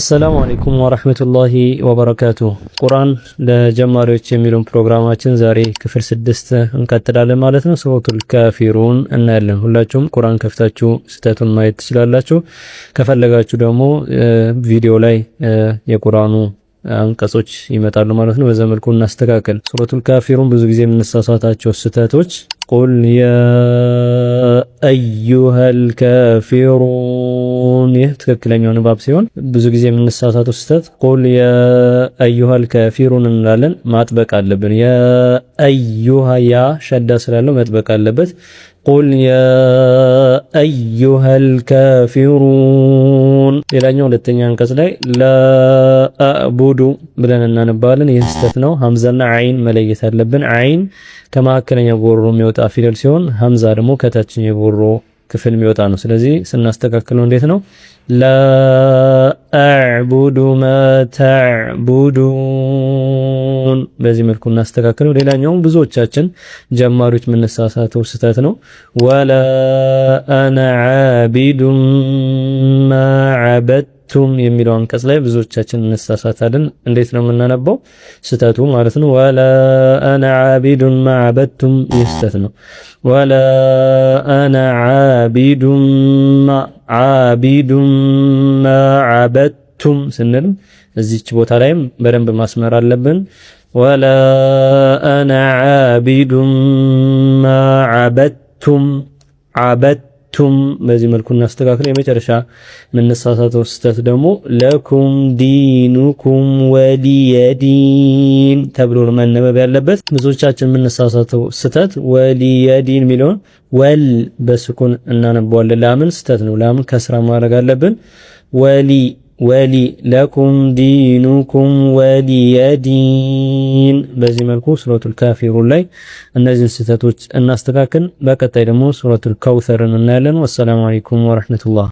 السلام عليكم ورحمة الله وبركاته። ቁርአን ለጀማሪዎች የሚለውን ፕሮግራማችን ዛሬ ክፍል 6 እንቀጥላለን ማለት ነው። ሱረቱል ካፊሩን እናያለን። ሁላችሁም ቁርአን ከፍታችሁ ስህተቱን ማየት ትችላላችሁ። ከፈለጋችሁ ደግሞ ቪዲዮ ላይ የቁርአኑ አንቀጾች ይመጣሉ ማለት ነው። በዛ መልኩ እናስተካከል። ሱረቱል ካፊሩን ብዙ ጊዜ የምንሳሳታቸው ስህተቶች قل يا أيها الكافرون፣ ይህ ትክክለኛው ንባብ ሲሆን ብዙ ጊዜ የምንሳሳተው ስህተት قل يا أيها الكافرون እንላለን። ማጥበቅ አለብን። يا أيها ያ ሸዳ ስላለው መጥበቅ አለበት። قل يا أيها الكافرون። ሌላኛው ሁለተኛ አንቀጽ ላይ لا أعبد ብለን እናነባለን። ይህ ስህተት ነው። ሀምዛና አይን መለየት አለብን። አይን ከመካከለኛ ጎሮሮ የሚወጣ ፊደል ሲሆን ሀምዛ ደግሞ ከታችኛው የጎሮሮ ክፍል የሚወጣ ነው። ስለዚህ ስናስተካክለው እንዴት ነው? لا أعبد ما تعبدون፣ በዚህ መልኩ እናስተካክለው። ሌላኛውም ብዙዎቻችን ጀማሪዎች የምንሳሳተው ስህተት ነው። ولا أنا عابد ما عبدتم የሚለው አንቀጽ ላይ ብዙዎቻችን እንሳሳታለን። እንዴት ነው የምናነበው? ስህተቱ ማለት ነው። ولا أنا عابد ما عبدتم፣ ይህ ስህተት ነው። ولا أنا عابد ما عابد ما عبدتم ስንል እዚች ቦታ ላይም በደንብ ማስመር አለብን። ولا أنا عابد ما عبدتم عبدتم በዚህ መልኩ እናስተካክል። የመጨረሻ የምንሳሳተው ስህተት ደግሞ لكم دينكم ولي دين ተብሎ ነው መነበብ ያለበት። ብዙዎቻችን የምንሳሳተው ስህተት ولي دين የሚለውን ወል በስኩን እናነበዋለን። ላምን ስህተት ነው። ላምን ከስራ ማድረግ አለብን። ولي ولي لكم دينكم ولي دين። በዚህ መልኩ ሱረቱል ካፊሩን ላይ እነዚህን ስህተቶች እናስተካክል። በቀጣይ ደግሞ ሱረቱል ከውተርን እናያለን። والسلام عليكم ورحمة الله።